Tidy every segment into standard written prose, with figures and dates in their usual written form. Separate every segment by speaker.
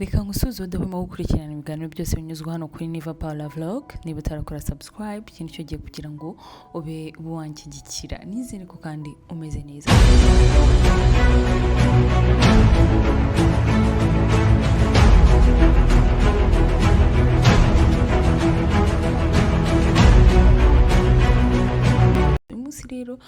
Speaker 1: Reka nkusuhuze udahwema gukurikirana ibiganiro byose binyuzwa hano kuri Niva Paula Vlog. Niba utarakora subscribe, iki nicyo gihe kugira ngo ube wanshyigikira. Nizere ko kandi umeze neza. Uyu munsi rero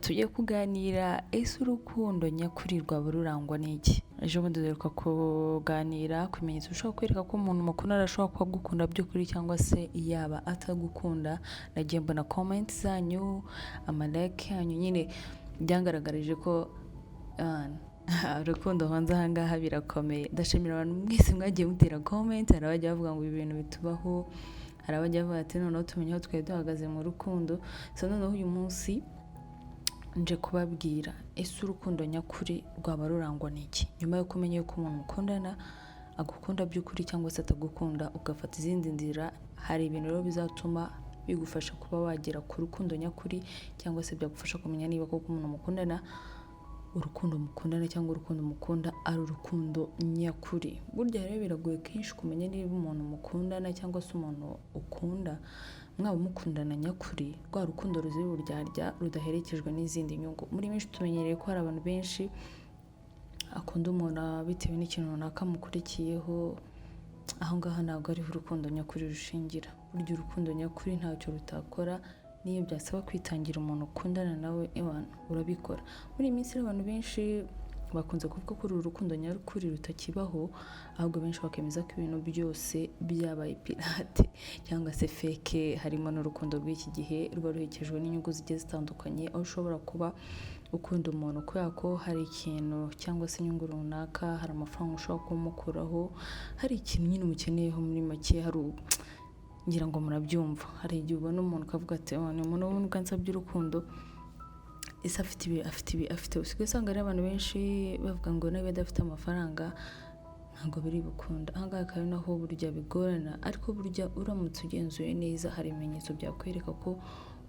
Speaker 1: tugiye kuganira: ese urukundo nyakuri rwaba rurangwa n'iki? Ejo bundi duheruka kuganira ku bimenyetso bishobora kwereka ko umuntu mukundana ashobora kuba agukunda by'ukuri cyangwa se yaba atagukunda. Nagiye mbona comment zanyu, ama like yanyu, nyine byangaragarije ko urukundo hanze aha ngaha birakomeye. Ndashimira abantu mwese mwagiye mutera comment. Hari abajya bavuga ngo ibi bintu bitubaho, hari abajya bavuga ati noneho tumenye aho twari duhagaze mu rukundo. So noneho uyu munsi nje kubabwira: ese urukundo nyakuri rwaba rurangwa n'iki? Nyuma yo kumenya yuko umuntu mukundana agukunda by'ukuri cyangwa se atagukunda, ugafata izindi nzira, hari ibintu rero bizatuma bigufasha kuba wagera ku rukundo nyakuri, cyangwa se byagufasha kumenya niba koko umuntu mukundana, urukundo mukundana cyangwa urukundo mukunda ari urukundo nyakuri. Burya rero biragoye kenshi kumenya niba umuntu mukundana cyangwa se umuntu ukunda mwaba mukundana nyakuri, rwa rukundo ruzira uburyarya, rudaherekejwe n'izindi nyungu. Muri benshi tumenyereye ko hari abantu benshi akunda umuntu bitewe n'ikintu runaka amukurikiyeho. Aho ngaho ntabwo ariho urukundo nyakuri rushingira. Burya urukundo nyakuri ntacyo rutakora, niyo byasaba kwitangira umuntu ukundana nawe, ewana urabikora. Muri iyi minsi rero abantu benshi bakunze kuvuga ko uru rukundo nyakuri rutakibaho, ahubwo benshi bakemeza ko ibintu byose byabaye pirate cyangwa se fake, harimo n'urukundo rw'iki gihe ruba ruherekejwe n'inyungu zigiye zitandukanye, aho ushobora kuba ukunda umuntu kubera ko hari ikintu cyangwa se inyungu runaka, hari amafaranga ushobora kumukuraho, hari ikintu nyine umukeneyeho. Muri make hari, ngira ngo murabyumva, hari igihe ubona umuntu ukavuga ati: "Oh, ni umuntu ubona ansabye urukundo, ese afite ibi, afite ibi, afite?" Usigaye usanga rero abantu benshi bavuga ngo niba adafite amafaranga ntabwo biri bukunda. Aha ngaha akaba ari naho burya bigorana, ariko burya uramutse ugenzuye neza hari ibimenyetso byakwereka ko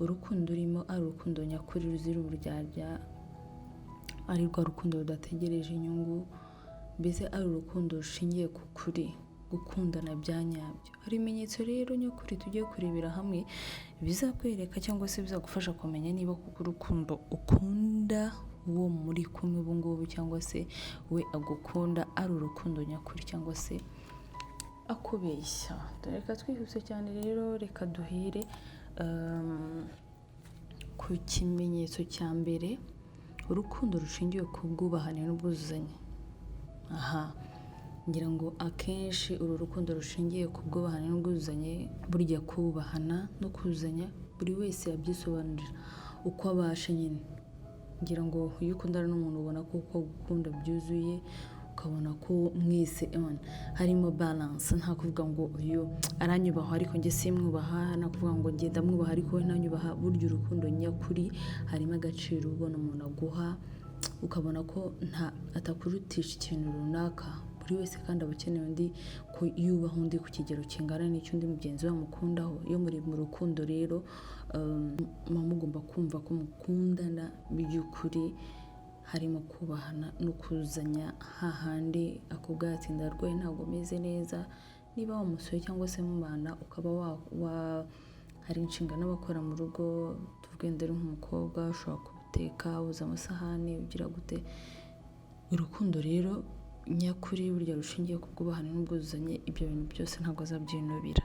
Speaker 1: urukundo urimo ari urukundo nyakuri ruzira uburyarya, ari rwa rukundo rudategereje inyungu, mbese ari urukundo rushingiye ku kuri, gukundana bya nyabyo. Hari ibimenyetso rero nyakuri tugiye kurebera hamwe bizakwereka cyangwa se bizagufasha kumenya niba koko urukundo ukunda uwo muri kumwe ubu ngubu cyangwa se we agukunda ari urukundo nyakuri cyangwa se akubeshya. Reka twihuse cyane rero, reka duhere ku kimenyetso cya mbere: urukundo rushingiye ku bwubahane n'ubwuzuzanye. Aha ngira ngo akenshi uru rukundo rushingiye ku bwubahane n'ubwuzuzanye, burya kubahana no kuzuzanya buri wese yabyisobanurira uko abasha nyine. Ngira ngo iyo ukundana n'umuntu ubona ko uko gukunda byuzuye, ukabona ko mwese ewana harimo balance, nta kuvuga ngo uyu aranyubaha ariko njye simwubaha, nta kuvuga ngo njye ndamwubaha ariko we ntanyubaha. Burya urukundo nyakuri harimo agaciro ubona umuntu aguha, ukabona ko nta atakurutisha ikintu runaka. Buri wese kandi aba akeneye undi, ko yubaha undi ku kigero kingana n'icyo undi mugenzi we amukundaho. Iyo muri mu rukundo rero muba mugomba kumva ko mukundana by'ukuri, harimo kubahana no kuzanya, hahandi akubwira ati: "Ndarwaye, ntabwo meze neza." Niba wamusuye cyangwa se mubana, ukaba hari inshingano aba akora mu rugo, tuvuge wenda uri nk'umukobwa ushobora kubuteka, woza amasahani, ugira gute. Urukundo rero nyakuri burya rushingiye ku bwubahane n'ubwuzuzanye, ibyo bintu byose ntabwo azabyinubira,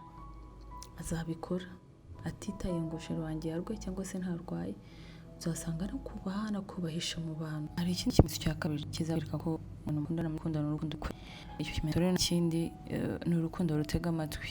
Speaker 1: azabikora atitaye ngo chéri wanjye yarwaye cyangwa se ntarwaye. Uzasanga no kubaha no kubahisha mu bantu. Hari ikindi kimenyetso cya kabiri kizakwereka ko umuntu mukundana mukundana urukundo. Icyo kimenyetso rero n'ikindi ni urukundo rutega amatwi.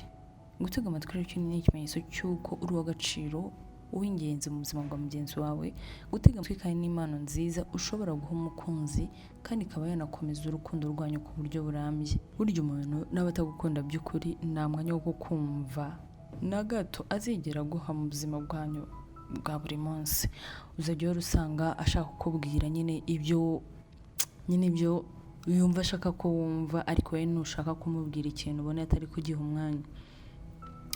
Speaker 1: Gutega amatwi rero ni ikimenyetso cy'uko uri uw'agaciro, uw'ingenzi mu buzima bwa mugenzi wawe. Gutega amatwi kandi ni impano nziza ushobora guha umukunzi, kandi ikaba yanakomeza urukundo rwanyu ku buryo burambye. Burya umuntu naba atagukunda by'ukuri, nta mwanya wo kukumva na gato azigera aguha mu buzima bwanyu bwa buri munsi. Uzajya uhora usanga ashaka kukubwira nyine ibyo yumva ashaka ko wumva, ariko wowe nushaka kumubwira ikintu ubona atari kugiha umwanya.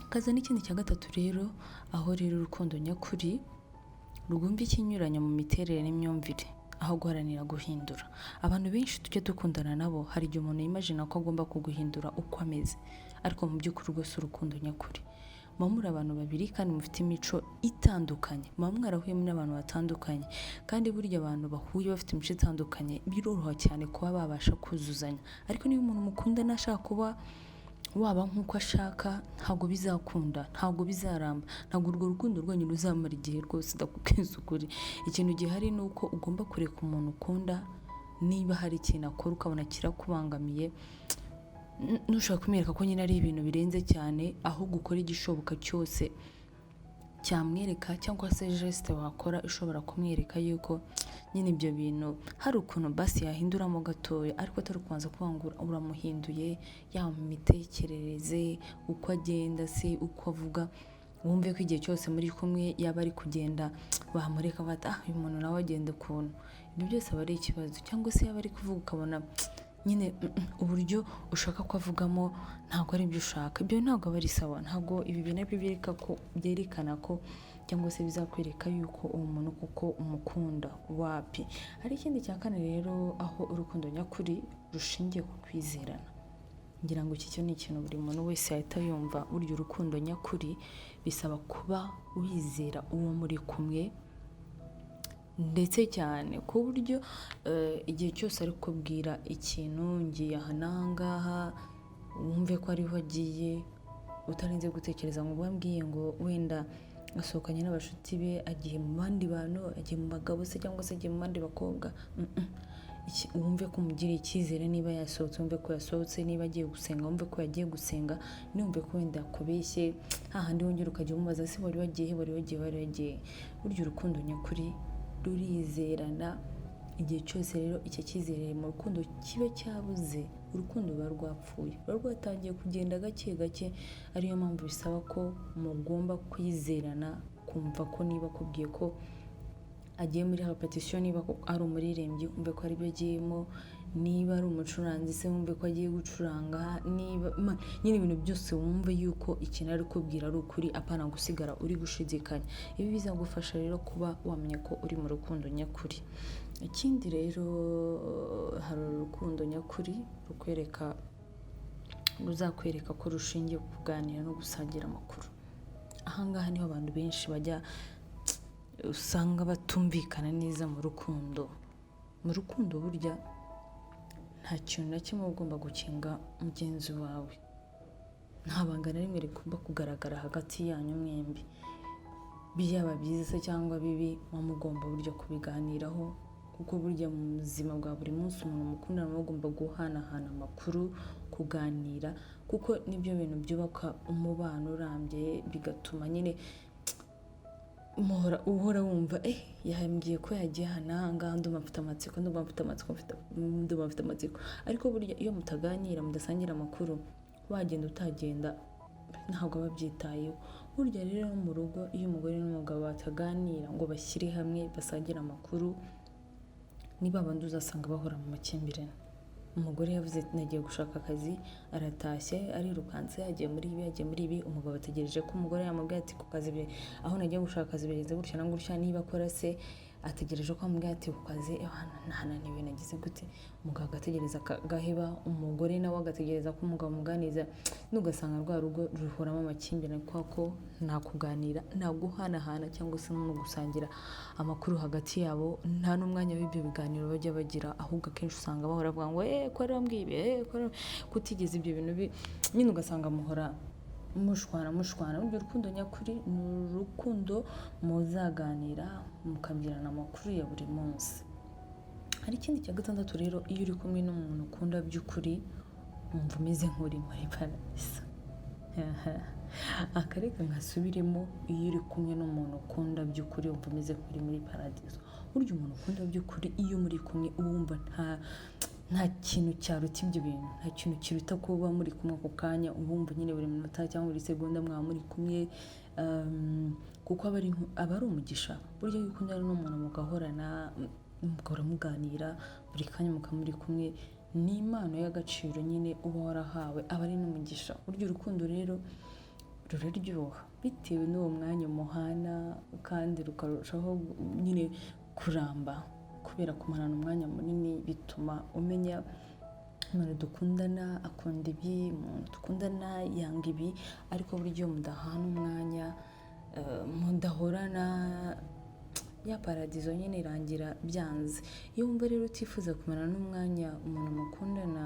Speaker 1: Kaza n'ikindi cya gatatu rero, aho rero urukundo nyakuri rwumva ikinyuranyo mu miterere n'imyumvire. aho guharanira guhindura. Abantu benshi tujya dukundana nabo, hari igihe umuntu yimagina ko agomba kuguhindura uko ameze, ariko mu by'ukuri rwose urukundo nyakuri, muba muri abantu babiri kandi mufite imico itandukanye, muba mwarahuye n'abantu batandukanye, kandi burya abantu bahuye bafite imico itandukanye biroroha cyane kuba babasha kuzuzanya. Ariko niba umuntu mukundana ashaka kuba waba nk'uko ashaka, ntabwo bizakunda, ntabwo bizaramba, ntabwo urwo rukundo rwanyu ruzamara igihe rwose, ndakubwiza ukuri. Ikintu gihari ni uko ugomba kureka umuntu ukunda, niba hari ikintu akora ukabona kirakubangamiye, ntushobora kumwereka ko nyine ari ibintu birenze cyane, ahubwo ukora igishoboka cyose cyamwereka, cyangwa se geste wakora ishobora kumwereka yuko nyine ibyo bintu hari ukuntu basi yahinduramo gatoya, ariko atari ukubanza kuvuga ngo uramuhinduye, yaba mu mitekerereze, uko agenda se, uko avuga, wumve ko igihe cyose muri kumwe yaba ari kugenda bamureka bati: "Ah, uyu muntu nawe agenda ukuntu." Ibyo byose aba ari ikibazo. Cyangwa se yaba ari kuvuga ukabona nyine uburyo ushaka ko avugamo ntabwo ari byo ushaka, ibyo ntabwo aba ari sawa. Ntabwo ibi bintu aribyo byereka ko byerekana ko cyangwa se bizakwereka yuko uwo muntu kuko umukunda, wapi. Hari ikindi cya kane rero, aho urukundo nyakuri rushingiye ku kwizerana. Ngira ngo iki cyo ni ikintu buri muntu wese yahita yumva. Burya urukundo nyakuri bisaba kuba wizera uwo muri kumwe, ndetse cyane ku buryo igihe cyose ari kukubwira ikintu, "Ngiye aha n'aha ngaha," wumve ko ariho agiye, utarinze gutekereza ngo ubwo ambwiye ngo wenda asohokanye n'abashuti be, agiye mu bandi bantu, agiye mu bagabo se, cyangwa se agiye mu bandi bakobwa. Wumve ko umugiriye icyizere. Niba yasohotse, wumve ko yasohotse. Niba agiye gusenga, wumve ko yagiye gusenga. Ntiwumve ko wenda yakubeshye, hahandi wongera ukajya umubaza: "Se wari wagiye he? Wari wagiye, wari wagiye?" Burya urukundo nyakuri rurizerana. Igihe cyose rero icyo cyizere mu rukundo kiba cyabuze, urukundo ruba rwapfuye, ruba rwatangiye kugenda gake gake. Ariyo mpamvu bisaba ko mugomba kwizerana, kumva ko niba akubwiye ko agiye muri répétition, niba ari umuririmbyi, wumve ko aribyo agiyemo. Niba ari umucuranzi se, wumve ko agiye gucuranga. Niba nyine ibintu byose, wumve yuko ikintu ari kubwira ari ukuri, apana gusigara uri gushidikanya. Ibi bizagufasha rero kuba wamenya ko uri mu rukundo nyakuri. Ikindi rero, hari urukundo nyakuri rukwereka, ruzakwereka ko rushingiye ku kuganira no gusangira amakuru. Ahangaha niho abantu benshi bajya usanga batumvikana neza mu rukundo. Mu rukundo burya nta kintu na kimwe uba ugomba gukinga mugenzi wawe, nta banga na rimwe rigomba kugaragara hagati yanyu mwembi. Byaba byiza se cyangwa bibi, muba mugomba burya kubiganiraho, kuko burya mu buzima bwa buri munsi umuntu mukundana muba mugomba guhanahana amakuru, kuganira, kuko nibyo bintu byubaka umubano urambye, bigatuma nyine muhora uhora wumva: "Eh, yambwiye ko yagiye aha n'aha ngaha, ndumva mfite amatsiko, ndumva mfite amatsiko, ndumva mfite amatsiko." Ariko burya iyo mutaganira, mudasangira amakuru, wagenda utagenda ntabwo aba abyitayeho. Burya rero no mu rugo, iyo umugore n'umugabo bataganira ngo bashyire hamwe basangire amakuru, ni ba bandi uzasanga bahora mu makimbirane. Umugore yavuze ati: "Nagiye gushaka akazi," aratashye, arirukanse, agiye muri ibi, agiye muri ibi. Umugabo ategereje ko umugore yamubwira ati: "Ku kazi aho nagiye gushaka akazi bigenze gutya na gutya." Niba akora se, ategereje ko amubwira ati: "Ku kazi ntananiwe, nagize gute." Umugabo agategereza agaheba, umugore nawe agategereza ko umugabo amuganiriza, n'ugasanga rwa rugo ruhoramo amakimbirane, kubera ko nta kuganira, nta guhanahana cyangwa se no gusangira amakuru hagati yabo. Nta n'umwanya w'ibyo biganiro bajya bagira, ahubwo akenshi usanga bahora bavuga ngo: "Eh, ko wari wambwiye ibi, eh, ko kutigeze." Ibyo bintu nyine ugasanga muhora mushwana, mushwana. Burya urukundo nyakuri ni urukundo muzaganira, mukabwirana amakuru ya buri munsi. Hari ikindi cya gatandatu rero, iyo uri kumwe n'umuntu ukunda by'ukuri, wumva umeze nk'uri muri paradiso. Akareka nkasubiremo: iyo uri kumwe n'umuntu ukunda by'ukuri, wumva umeze nk'uri muri paradiso. Burya umuntu ukunda by'ukuri, iyo muri kumwe, uba wumva nta kintu cyaruta ibyo bintu, nta kintu kiruta kuba muri kumwe ako kanya. Uba wumva nyine buri munota cyangwa buri segonda mwaba muri kumwe, kuko aba ari umugisha. Burya iyo ukundana n'umuntu, mugahorana, mugahora muganira buri kanya, mukaba muri kumwe, ni impano y'agaciro nyine uba warahawe, aba ari n'umugisha. Burya urukundo rero ruraryoha bitewe n'uwo mwanya muhana, kandi rukarushaho nyine kuramba. Kubera kumarana umwanya munini bituma umenya umuntu dukundana akunda ibi, umuntu dukundana yanga ibi. Ariko burya iyo mudahana umwanya, mudahorana, ya paradizo nyine irangira byanze. Iyo wumva rero utifuza kumarana n'umwanya umuntu mukundana,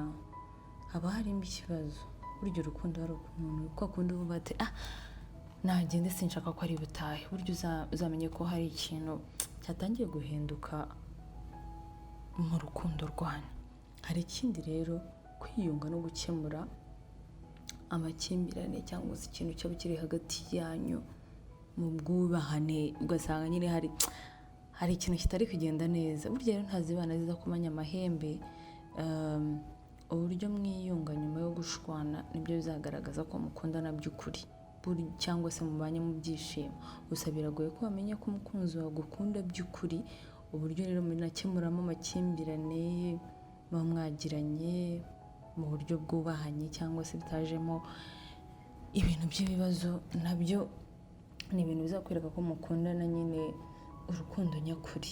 Speaker 1: haba harimo ikibazo. Burya urukundo hari ukuntu kwa kundi uvuga ati: "Ah, nagende, sinshaka ko ari butahe." Burya uzamenye ko hari ikintu cyatangiye guhinduka mu rukundo rwanyu. Hari ikindi rero, kwiyunga no gukemura amakimbirane cyangwa se ikintu cyaba kiri hagati yanyu mu bwubahane, ugasanga nyine hari ikintu kitari kugenda neza. Burya rero ntazibana ziza kumanya amahembe. Uburyo mwiyunga nyuma yo gushwana nibyo bizagaragaza ko mukundana by'ukuri cyangwa se mubanye mu byishimo. Gusa biragoye ko wamenya ko umukunzi wawe agukunda by'ukuri. Uburyo rero munakemuramo amakimbirane muba mwagiranye mu buryo bwubahanye cyangwa se bitajemo ibintu by'ibibazo, nabyo ni ibintu bizakwereka ko mukundana nyine urukundo nyakuri.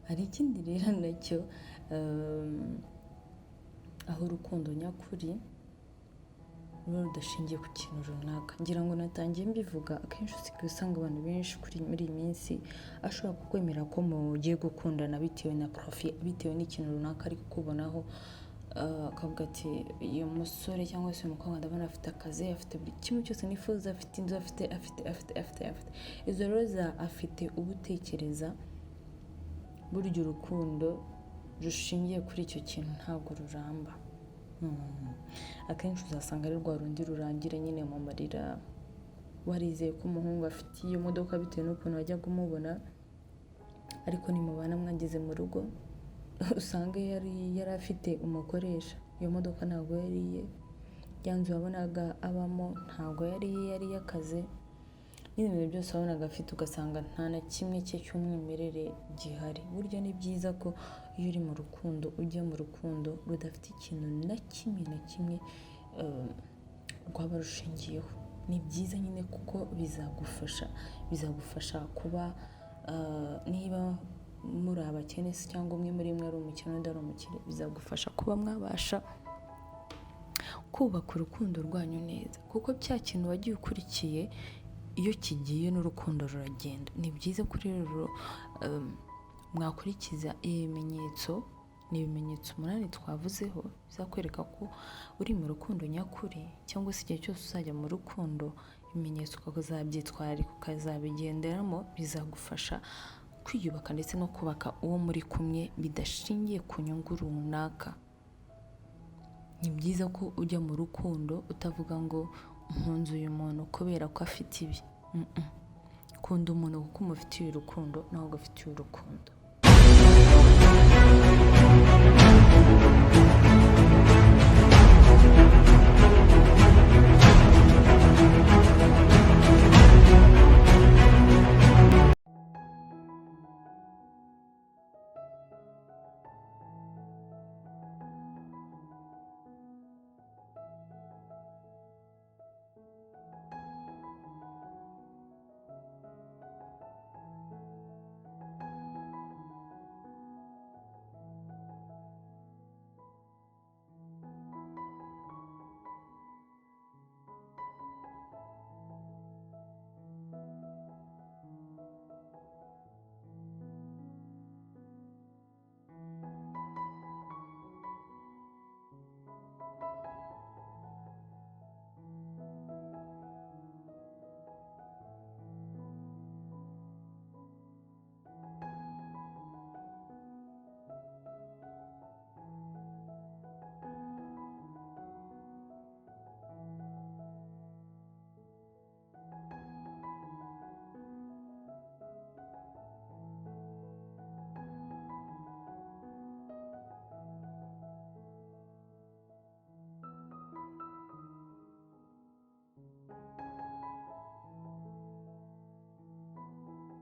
Speaker 1: Hari ikindi rero nacyo, aho urukundo nyakuri ruba rudashingiye ku kintu runaka. Ngira ngo natangiye mbivuga, akenshi usigaye usanga abantu benshi kuri muri iyi minsi ashobora kukwemera ko mugiye gukundana bitewe na profit, bitewe n'ikintu runaka ari kukubonaho, akavuga ati: "Uyu musore cyangwa se uyu mukobwa ndabona afite akazi, afite buri kimwe cyose nifuza, afite inzu, afite, afite, afite, afite, afite." Izo rero za afite uba utekereza, burya urukundo rushingiye kuri icyo kintu ntabwo ruramba. Akenshi uzasanga ari rwa rundi rurangira nyine mu marira. Warizeye ko umuhungu afite iyo modoka bitewe n'ukuntu wajyaga umubona, ariko nimubana mwageze mu rugo, usanga yari afite umukoresha. Iyo modoka ntabwo yari iye, ya nzu wabonaga abamo ntabwo yari iye, yari iy'akazi. N'ibintu byose wabonaga afite, ugasanga nta na kimwe cye cy'umwimerere gihari. Burya ni byiza ko iyo uri mu rukundo ujya mu rukundo rudafite ikintu na kimwe na kimwe rwaba rushingiyeho. Ni byiza nyine kuko bizagufasha kuba niba muri abakene se cyangwa umwe muri mwe ari umukene undi ari umukire, bizagufasha kuba mwabasha kubaka urukundo rwanyu neza, kuko cya kintu wagiye ukurikiye iyo kigiye n'urukundo ruragenda. Ni byiza ko rero mwakurikiza ibimenyetso. Ni ibimenyetso 8 twavuzeho bizakwereka ko uri mu rukundo nyakuri, cyangwa se igihe cyose uzajya mu rukundo, ibimenyetso ukazabyitwararika, ukazabigenderamo, bizagufasha kwiyubaka ndetse no kubaka uwo muri kumwe bidashingiye ku nyungu runaka. Ni byiza ko ujya mu rukundo utavuga ngo nkunze uyu muntu kubera ko afite ibi. Kunda umuntu kuko umufitiye urukundo, nawe ugafitiye urukundo.